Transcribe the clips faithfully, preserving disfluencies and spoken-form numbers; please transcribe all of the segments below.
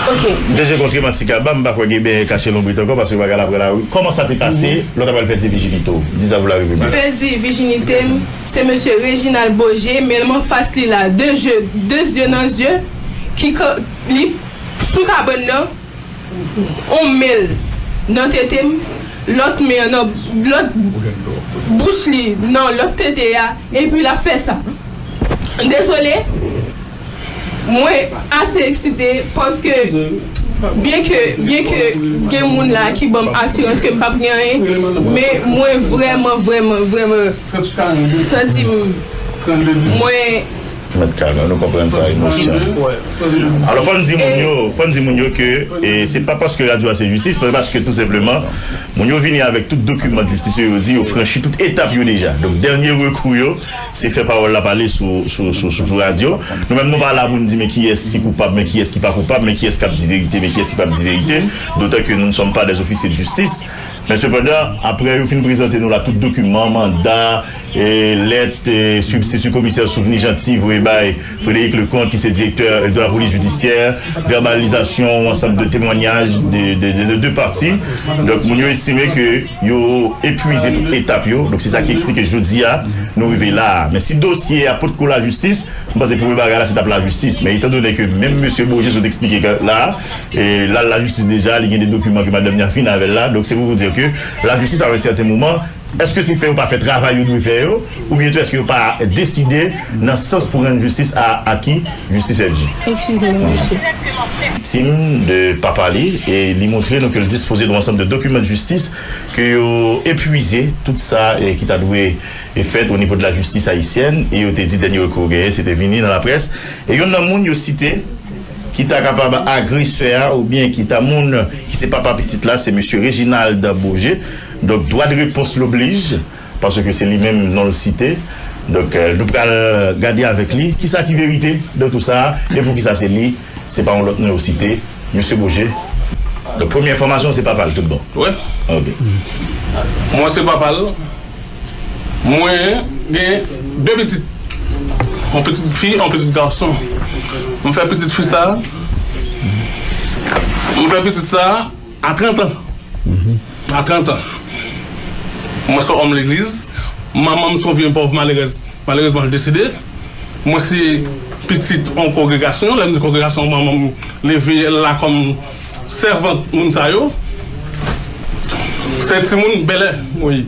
Ok. D G kontre Matika ba, m pa kwè gen benyen kache lonbrit ankò, paske bagay la pran lari. Kòman sa te pase, lè w ta pral pèdi vijinite w? Di sa pou la repiblik. Pèdi vijinite m, se mesye Reginald Boje, men m anfas li la, de je, de zye nan zye, ki ka, li sou kabann nan, on men l nan tete m, lòt men an nan, lòt bouch li nan lòt tete a, epi l ap fè sa. Dezole, mwen ase eksite paske byenke, byenke gen moun la ki ban m asirans ke m p ap gen anyen, men mwen vrèman, vrèman, vrèman santi m, mwen Mèt Carlo, nou konprann sa, emosyon. Alò, fò n di moun yo, fò n di moun yo ke, e, se pa paske radyo a se jistis, men paske tou senpleman, moun yo vini avèk tout dokiman jistis yo, yo di yo franchi tout etap yo deja. Donk, dènye rekou yo, se fè pawòl la pale sou, sou, sou, sou, sou radyo. Nou menm, nou pa la pou n di men kiyès ki koupab, men kiyès ki pa koupab, men kiyès k ap di verite, men kiyès ki p ap di verite. D'autant que nous ne sommes pas des officiers de justice. Men sepandan, apre yo fin prezante nou la tout dokiman, manda, e, lèt, e, sibstiti komisè Souvni Janti voye bay Frédéric Leconte, ki se direktè de la polis jidisyè, vèbalizasyon yon ansanm de temwanyaj de, de, de, de de pati. Donk, moun yo estime ke yo epwize tout etap yo. Donk, se sa ki eksplike jodi a, nou rive la a. Men si dosye a potko lajistis, m panse premye bagay la, se t ap lajistis. Men etan done ke menm mesye Boje sot eksplike la a, e, l al lajistis deja, li gen de dokiman ke madanm ni a fin avè l la. Donk, se pou w di ke lajistis, a yon sèten moman, èske se fè yo pa fè travay yo dwe fè yo, oubyen tou èske yo pa deside nan sans pou rann jistis a, a ki jistis è di? Excusez-moi, monsieur. Viktim de papa li, e li montre nou ke l dispoze de yon ansanm de dokiman de jistis ke yo epwize tout sa, e, ki ta dwe e fèt o nivo de la jistis ayisyèn, e yo te di dènye rekou yo genyen, se te vini nan laprès. E youn nan moun yo site ki ta kapab agresè a, oubyen ki ta moun ki se papa pitit la, se mesye Reginald Boje. Donk, dwa de repons l oblij, paske se li menm non l site. Donk, e, nou pral gade avèk li kisa ki verite de tou sa a, e poukisa se li, se pa yon lòt non yo site, mesye Boje. Donk, premye enfòmasyon, se papa l, tout bon. Wi. Ok. Mwen se papa l. Mwen gen de pitit. Yon pitit fi, yon pitit gason. M fè pitit fi sa. M fè pitit sa a trant an. A trant an. Mwen se yon òm legliz. Manman m se yon vye pòv malerèz. Malerezman, l desede. Mwen se pitit yon kongregasyon. Lè m di kongregasyon, manman m leve la kòm sèvant moun sa yo. Se timoun bèlè, wi.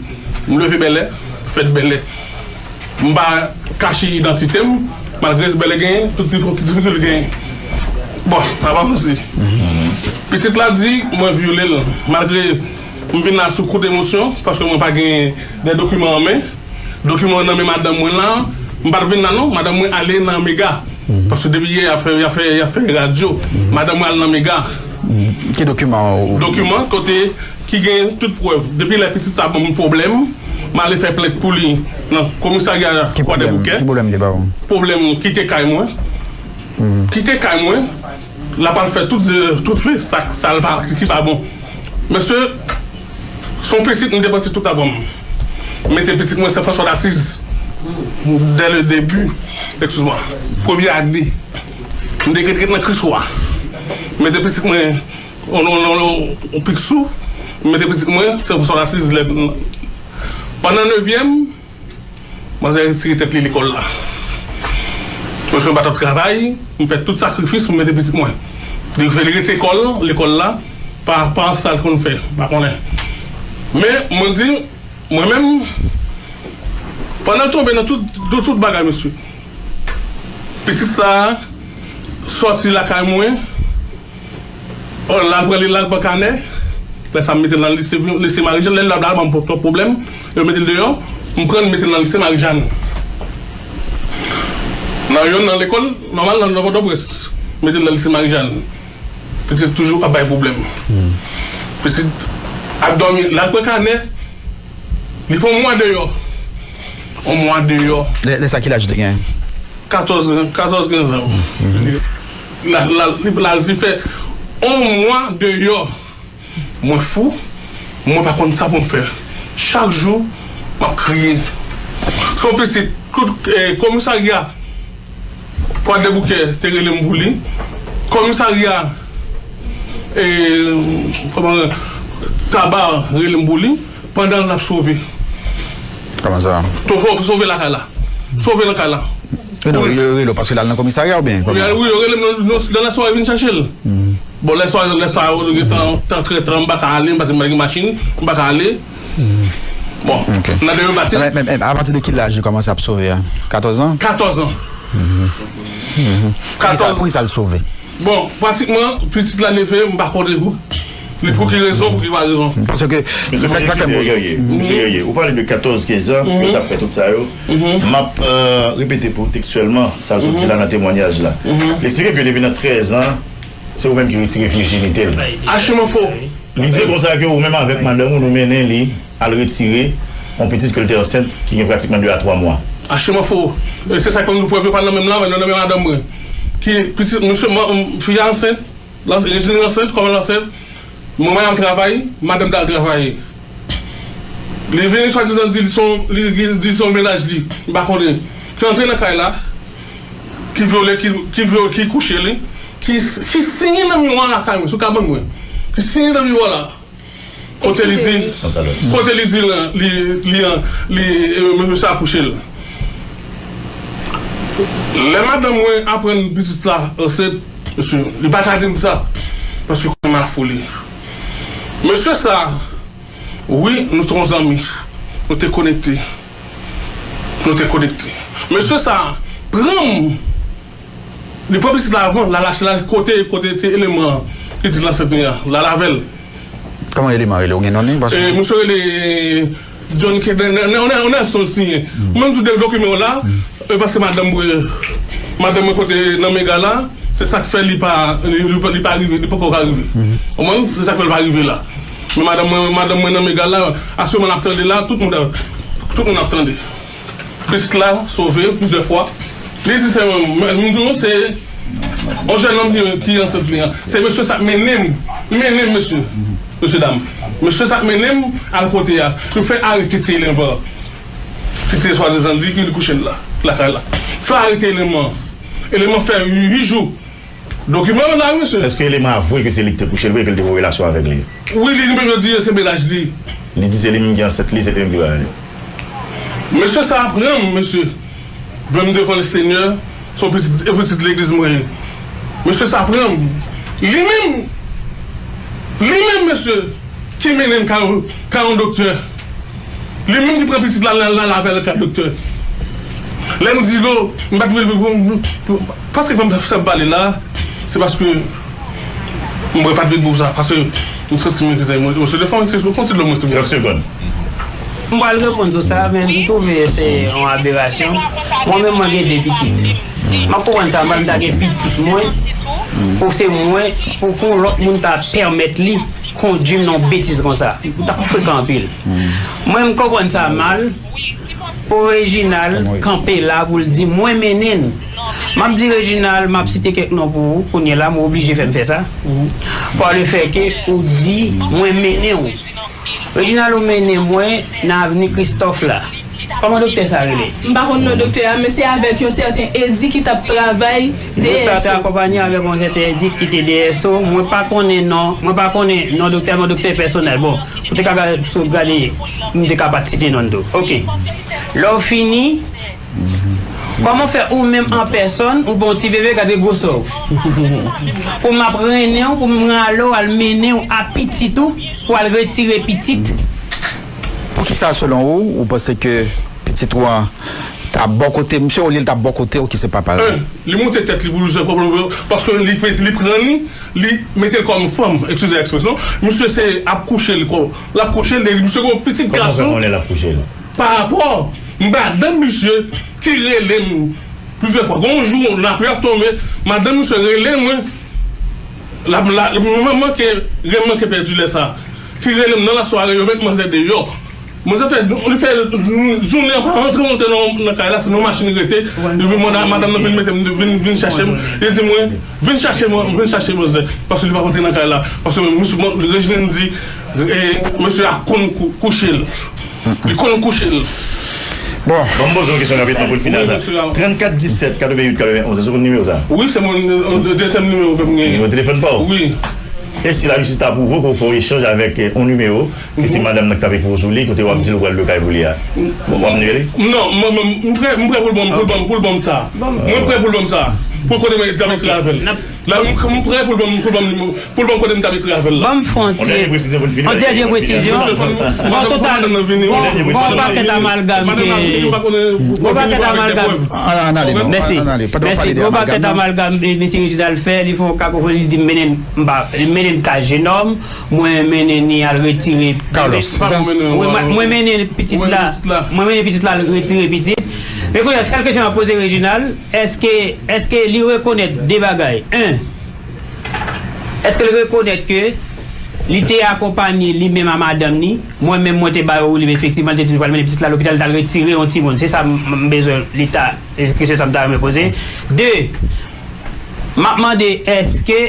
M leve bèlè, fèt bèlè. M pa kache idantite m, malgre bèlè genyen, tout difikilte genyen. Bon, n ap avanse. Pitit la di, mwen vyole l. Malgre m vin la sou kout emosyon, paske mwen pa gen de dokiman an men. Dokiman nan men madanm mwen la, m pa t vin la non, madanm mwen ale nan Mega. Paske depi yè, y ap fè, y ap fè, y ap fè radyo. Madanm mwen al nan Mega. Ki dokiman ou? Dokiman kote ki gen tout prèv. Depi lè pitit sa ban m pwoblèm, m ale fè plent pou li nan komisarya Kwadèboukè. Ki pwoblèm li ba ou? Pwoblèm kite kay mwen. Kite kay mwen. L ap al fè tout, tout fi sa, sa l pa, ki pa bon. Mesye, se yon pitit, m depanse tout lavi m. M mete pitit mwen Sen Franswa Dasiz. Dès le début, excuse-moi, premye ane, m te ret, ret nan Kriswa. M mete pitit mwen, on, on, on, on, on Picsou, m mete pitit mwen Sen Franswa Dasiz. Lè, pandan nevyèm, manzè retire tèt li lekòl la. Mesye, m pa t ap travay, m fè tout sakrifis pou m mete pitit mwen. Li fè, li rete lekòl, lekòl la, pa, pa sa l konn fè, m pa konnen. Men, mwen di, mwen menm, pandan l tonbe nan tout, tout, tout bagay, mesye, pitit sa a sòti lakay mwen, l al pran, l al pran kanè. Lè sa a, m mete l nan lise, lise Marijàn. Lè l la, la ban m twòp pwoblèm, yo mete l deyò. M pran l, mete l nan lise Marijàn. Nan yonn nan lekòl nòmal nan, nan Pòtoprens. Mete l nan lise Marijàn. Pitit toujou ap bay pwoblèm. Pitit ap dòmi, l al pran kanè. Li fè yon mwa deyò. Yon mwa deyò. Lè, lè sa, ki laj li te gen? Katòz, katòz, kenz an. La, la, li, la, li fè yon mwa deyò. Mwen fou. Mwen pa konn sa pou m fè. Chak jou, m ap kriye. Se yon pitit, kout, eh, komisarya Kwadèboukè te rele m pou li. Komisarya e, kòman, Taba rele m pou li, pandan l ap sove. Kòman sa? To-, sove, sove lakay la. Sove nan kay la. E non, yo rele w paske l al nan komisarya oubyen? Wi, wi, yo rele m nan, nan, nan lè swa yo vin chache l. Bon, lè swa, lè swa yo gen tan, tan trè tan, m pa ka ale, m pa gen machin, m pa ka ale. Bon, nan demen maten. Men, men, men, apati de ki laj li kòmanse ap sove a? Katòz an? Katòz an. Poukisa, poukisa l sove? Bon, pratikman, pitit la neve, m pa konnen pou, li pou ki rezon, pou ki pa rezon. Paske, Mesye, sa, sa fè mwen, Guerrier, Mesye Guerrier, ou pale de katòz kenz an, ke yo t ap fè tout sa yo. M ap, euh, repete pou tekstyèlman sa l sot di la nan temwanyaj la. Li eksplike ke depi nan trèz an, se ou menm ki retire vijinite l. Achiman fo. Li di konsa ke ou menm avèk madanm ou, nou mennen li al retire yon pitit ke l te ansent, ki gen pratikman de a twa mwa. Achiman fo. E se sa k fè m di w prèv yo pa nan men m la, men nan men madanm mwen. Ki pitit, mesye, fi a ansent, Rejini ansent, kòman l ansent? Manman l al travay, madanm t al travay. Li vini swadizan di l se yon, li, li di se yon mennaj li, m pa konnen. Ki antre nan kay la, ki vyole, ki, ki vyole, ki kouche li, ki, ki siyen nan miwa lakay mwen, sou kabann mwen. Ki siyen nan miwa la. Kote li di, kote li di la, li, li, li, eh, mesye sa kouche l. Lè madanm mwen aprann pitit la ansent, mesye, li pa ka di m sa. Paske konnen m al fou li. Mesye sa, wi, nou se yon zanmi. Nou te konekte. Nou te konekte. Mesye sa, pran m. Li pran pitit la avan, l al achte l al kote, kote ti eleman an ki di l ansent li an, l al avè l. Kòman eleman rele? Ou gen non li? Paske E, misye rele John K, nan, nan, nan, nan, nan Nelson siyen. Mwen, m di w de dokiman yo la, e, paske madanm mwen, madanm mwen kote nan Mega la, se sa k fè li pa, li, li pa, li pa rive, li poko ka rive. Konprann? Se sa k fè l pa rive la. Men madanm mwen, madanm mwen nan Mega la, aktyèlman n ap tande la, tout moun, tout moun ap tande. Pitit la sove plizyè fwa. Li di se, men, men, men, se yon jèn nonm ki, ki ansent li an. Se mesye sa k mennen m. Li mennen m, mesye. Mesye dam. Mesye sa k mennen m al kote a. Yo fè arete ti eleman ki te swadizan di ki li kouche l la, lakay la. Fè arete eleman. Eleman fè uit jou. Dokiman yo la, wi, mesye. Èske eleman avwe ke se li ki te kouche l vre, ke l te gen relasyon avèk li? Wi, li menm yo di se mennaj li. Li di se li menm ki ansent li, se li menm ki ba li. Mesye sa pran m, mesye. Pran m devan Lesenyè, se yon pitit, e pitit legliz mwen ye. Mesye sa pran m. Li menm, li menm, mesye, ki mennen m ka yon, ka yon doktè. Li menm ki pran pitit la, l al, l al avè l ka doktè. Lè m di l, m pa t vle pou, pou, pou, paske fè m, fè m pale la, se paske m pa t vle pou sa, paske m santi m enkyete, mwen, mwen se de fanm, se pou konti lòm mwen se mwen. Trant segonn. M pral reponn sou sa, men m twouve se yon aberasyon. Mwen menm, mwen gen de pitit. M ap konprann sa, m pa ta gen pitit mwen, pou se mwen, pou, pou lòt moun ta pèmèt li kondui m nan yon betiz konsa. Ou t ap frekan anpil. Mwen, m konprann sa mal. Pou Reginald kanpe la pou l di mwen mennen l. M ap di Reginald, m ap site kèk non pou ou, kounye la, mwen oblije fè m fè sa. Par le fait que ou di mwen mennen w. Reginald, ou mennen mwen nan avni Kristòf la. Kòman doktè sa rele? M pa konn non doktè a, men se avèk yon sèten Edi ki t ap travay Doktè a te D S O. Akonpanye avèk yon sèten Edi ki te D S O. Mwen pa konnen non, mwen pa konnen non doktè a, men doktè pèsonèl. Bon, pou te ka gade, sou gade, m te ka pa t site non l tou. Ok. Lè w fini, kòman fè ou menm an pèsòn, ou pa yon ti bebe, gade gwosè w? Pou m ap rennen w, pou m rale w, al mennen w a pitit ou, pou al retire pitit? Poukisa, selon ou, ou panse ke pitit ou an t ap bò kote misye, olye l t ap bò kote ou ki se papa l? Un, li moute tèt li pou l jwenn pwoblèm yo, paske li, li pran li, li mete l kòm fanm, eskize ekspresyon. Misye se ap kouche l, kò, l ap kouche l, misye gon pitit gason. Kòman w fè konnen l ap kouche l? Pa rapò, madanm misye ki rele m plizyè fwa. Gon jou, lapli ap tonbe, madanm misye rele mwen, la, la, mwen manke, mwen manke pèdi lè sa. Ki rele m nan lasware, yo met manzè deyò. Manzè fè, li fè jounen an pa rantre monte nan, nan kay la, se nan machin li rete. Epi manda-, madanm nan vin mete m, vin, vin chache m. Li di mwen, vin chache mwen, vin chache manzè. Paske li pa rantre nan kay la. Paske mesye, mwen, Reginald di, e, mesye a konn kou-, kouche l. Li konn kouche l. Bon. Bon, m poze yon kesyon rapidman pou n fini sa. Wi, mesye. Trannkat disèt katrevenn uit katrevenn onz, èske w konn nimewo sa? Wi, se mwen, e, dezyèm nimewo ke m genyen. Nimewo telefòn pa w? Wi. E si lajistis ta pwouve ke w fè yon echanj avèk, eh, yon nimewo, ke se madanm nan ki t ap ekri w sou li, kote w ap di l ou pral lwe kay pou li a? W ap neye li? Non, mwen, mwen, m prè, m prè pou l ban m, pou l ban m, pou l ban m sa. Mwen prè pou l ban m sa. Pou kote mwen t ap ekri avè l. La, m, m prè pou l ban m, pou l ban m, pou l ban m kote m t ap ekri avè l la. Ban m fè yon ti, yon dènye presizyon pou n fini. Yon dènye presizyon. Bon, total. Bon, pakèt amalgam ke, bon, pakèt amalgam. Ann ale, non, ann ale. Pandan w pale de amalgam nan. Mèsi. Bon, pakèt amalgam, eh, mesye Reginald fè, li fè yon kakofoni, li di m mennen m, m pa, li mennen m kay jenòm, mwen mennen ni al retire. Carlos. Mwen, mwen, mwen mennen pitit la, mwen mennen pitit la al retire pitit. Men kounye a, sèl kesyon m ap poze Reginald, èske, èske li rekonèt de bagay? En, èske l rekonèt ke li te akonpanye li menm a madanm ni? Mwen menm, mwen te ba yo woulib, efektivman, li te di li pral mennen pitit la lopital, li t al retire yon timoun. Se sa m, m bezwen li ta, se kesyon sa m ta renmen poze. De, m ap mande, èske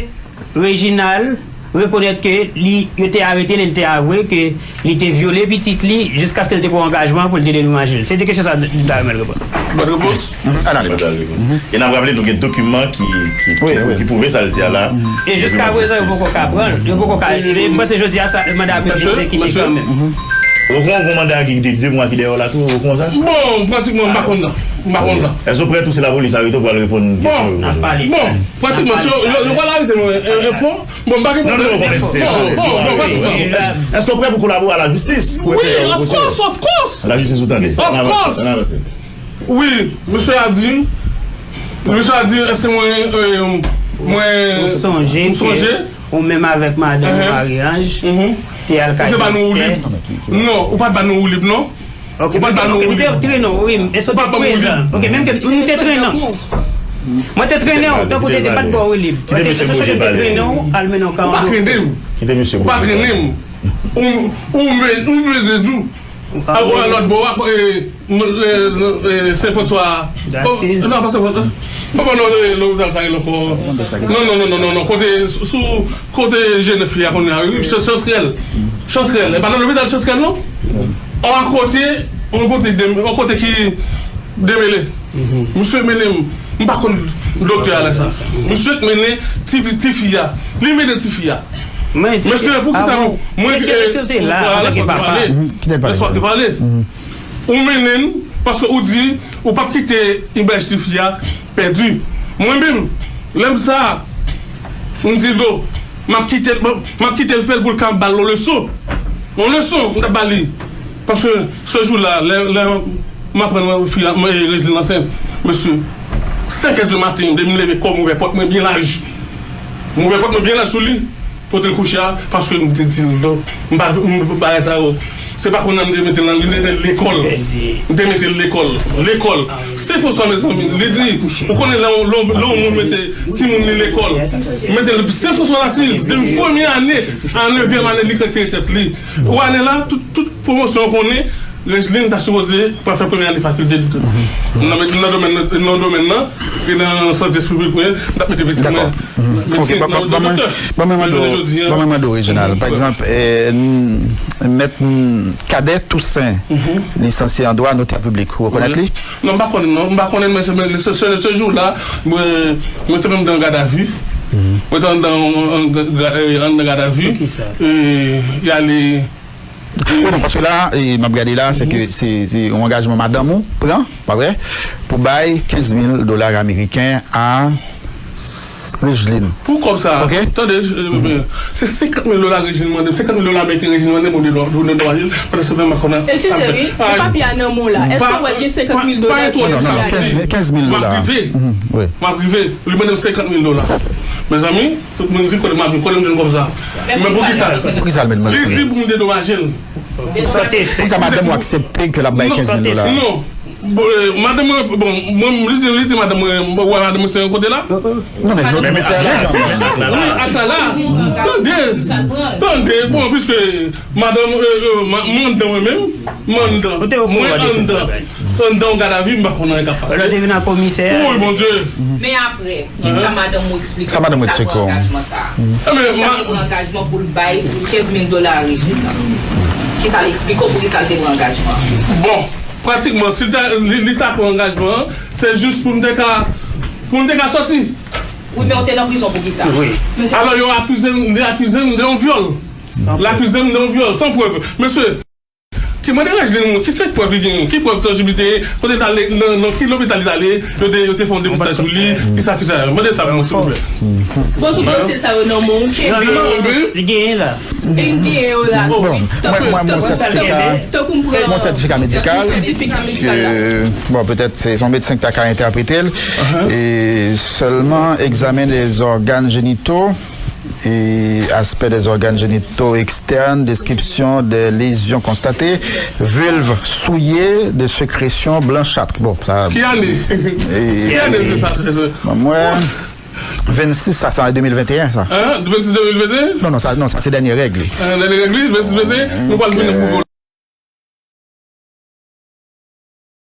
Reginald rekonèt ke li, yo te arete l e l te avwe ke li te vyole pitit li jiskaske l te pran angajman pou l te dedomaje l? Se de kesyon sa m ta renmen l reponn. Bòn repons. Mhm, ann ale. Bòn repons. E n ap raple nou gen dokiman ki, ki, ki, ki pwouve sa l di a la. E jiska prezan, yo poko ka pran l. Yo poko ka. E m panse jodi a sa, manda ap egzekite kanmenm. Ou konn, ou konn manda ki de, de mwa ki dèyè w la tou, ou konn sa? Bon, pratikman, m pa konn sa. M pa konn sa. Èske w prè tou si lapolis arete w pou al reponn kesyon yo poze w? Bon, pratikman, si yo, yo, yo pral arete mwen, e, e fò, bon, m pa gen pwoblèm. Non, non, non, non, pratikman. Èske w prè pou kolabore a lajistis? Wi, of course, of course. Lajistis, ou tande. Of course. Ann avanse. Wi, misye a di, misye a di, èske mwen, e, mwen, ou sonje ke ou menm avèk madanm ou, Marie-Ange, te al kay doktè? Ou te ba nou woulib. Non, ou pa t ba nou woulib, non. Ok, ou pa t ba nou woulib. M te trennen w, wi, èske w te prezan? Ok, menm ke m te trennen w. Mwen te trennen w, tankou te, te pa t ba w woulib. Kite mesye bouje pale. M te trennen w al mennen w kay yon doktè. Ou pa trennen m. Ou pa trennen m. Ou, ou me, ou me de dou. A, ou a lòt bò a, e, m, e, e, Sen Franswa a. Oh, non, pa Sen Franswa. Bon, bon, non, e, lopital sa rele ankò. Non, non, non, non, non, non. Kote, sou, kote Jenèf li a kounye a, wi, Chans, Chans Rèl. Chans Rèl. E pa nan lopital Chans Rèl, non? An kote, an kote, an kote ki demele. Misye mennen m, m pa konn doktè a lè sa. Misye k mennen ti, ti fi a. Li mennen ti fi a. Mesye, poukisa nou, mwen, mesye, e, mesye, te la, antanke papa. Lès mwen te pale. Ou mennen m, paske ou di, ou p ap kite imaj ti fi a pèdi. Mwen menm, lè m sa, m di l, m ap kite l, m ap kite l fè l pou l ka ba l yon leson. Yon leson, m t ap ba li. Paske se jou la, lè, lè m aprann mwen, fi a, mwen, Reginald ansent, mesye, senk è di maten, depi m leve kò m ouvè pòt mwen byen laj. M ouvè pòt mwen byen laj sou li. Kote l kouche a, paske m te di l, non, m pa, m pa bagay sa yo. Se pa kounye a m te mete l nan, li te mete l lekòl. M te mete l lekòl. Lekòl. Sen Franswa, mezanmi, li di, ou konnen lè yon, lè yon, lè yon moun mete timoun li lekòl, mete l Sen Franswa Lasiz, depi premye ane a nevyèm ane li k retire tèt li. Ou ane la, tout, tout pwomosyon ou konnen, Reginald ta sipoze pral fè premye ane fakilte nan, nan domèn, nan domèn nan, e nan sante piblik mwen, m t ap mete pitit mwen. Dakò. Mhm. Ok, ban, ban, ban mwen, ban mwen mande w, ban mwen mande w, Reginald. Pa egzanp, eh, n-, mèt, n-, Cadet Toussaint, lisansye an dwa, notè piblik, ou rekonèt li? Non, m pa konnen, non, m pa konnen, men se, men se, se, se jou la, mwen, mwen te menm te an gadavi. Mwen te anndan, an, an, ga-, eh, anndan gadavi. Poukisa? Eh, y ale Wi, non, paske la, e, m ap gade la, se ke se, se yon angajman madanm ou pran, pa vre, pou bay kenz mil dola ameriken a Regeline. Pou kòb sa, ok? Tande, e, se senkant mil dola Regeline mande m, senkant mil dola ameriken Regeline mande m pou dedo-, pou dedomajel, pandan se tan m pa konnen sa m fè. Eskize, wi, men papye a nan men w la. Èske w wè l gen senkant mil dola ki nan papye a? Non, non, kenz mil, kenz mil dola. M ap rive. M ap rive. Li mande m senkant mil dola. Mezanmi, tout moun vin kote m ap vin, kote m jwenn kòb sa. Men poukisa? Poukisa l met mwen retire? Li di pou m dedomaje l. Poukisa madanm ou aksepte ke l ap bay kenz mil dola? Non. Bon, eh, madanm mwen, bon, mwen, li di, li di madanm mwen, mwen wè madanm mwen se yon kote la. Non, men, men, men, wi, Atala. Tande, tande, bon, piske madanm, eh, eh, ma-, mwen anndan mwen menm, mwen anndan, mwen anndan, anndan yon gadavi, m pa konn anyen k ap pase. Lè w te vin a komisè. Wi, Bondye. Men apre, kisa madanm ou eksplike w? Sa madanm ou eksplike w? Kisa pran angajman sa a? Kisa li pran angajman pou l bay pou kenz mil dola a Regeline nan? Kisa l eksplike w poukisa l te pran angajman an? Bon, pratikman, si l ta, li, li ta pran angajman an, se jis pou m te ka, pou m te ka sòti. Wi, men w te nan prizon pou kisa? Wi. Mesye, Alò, yo akize m, yo akize m de yon vyòl. Yo akize m de yon vyòl, san prèv. Mesye, ki mande Rajlin, ki, ki prèv li genyen? Ki prèv tanjib li te genyen? Kote l t ale, nan, nan ki lopital li t ale, yo te, yo te fè yon depistaj sou li, kisa, kisa. Mande sa pou mwen, silvouplè. Bon, tout dosye sa yo nan men w, kenbe. Li genyen la. E n genyen yo la. Bon, Tankou, mwen, mwen, tankou, sètifika, tankou, tankou m pran mon sètifika medikal. sètifika medikal la. Ke, bon, petèt se yon medsen ki ta ka entèprete l. E sèlman egzamen des organes génitaux, et aspect des organes génitaux externes, description des lésions constatées, vulve souillée, des sécrétions blanchâtres. Bon, sa. Ki ane? Ki ane se sa? Mwen, vennsis, sa, sa an de mil venteyen, sa. Hein? Vennsis de mil venteyen? Non, non, sa, non, sa se dènye règ li. Nan dènye règ li, vennsis venteyen, nou pral vin nan pwouve.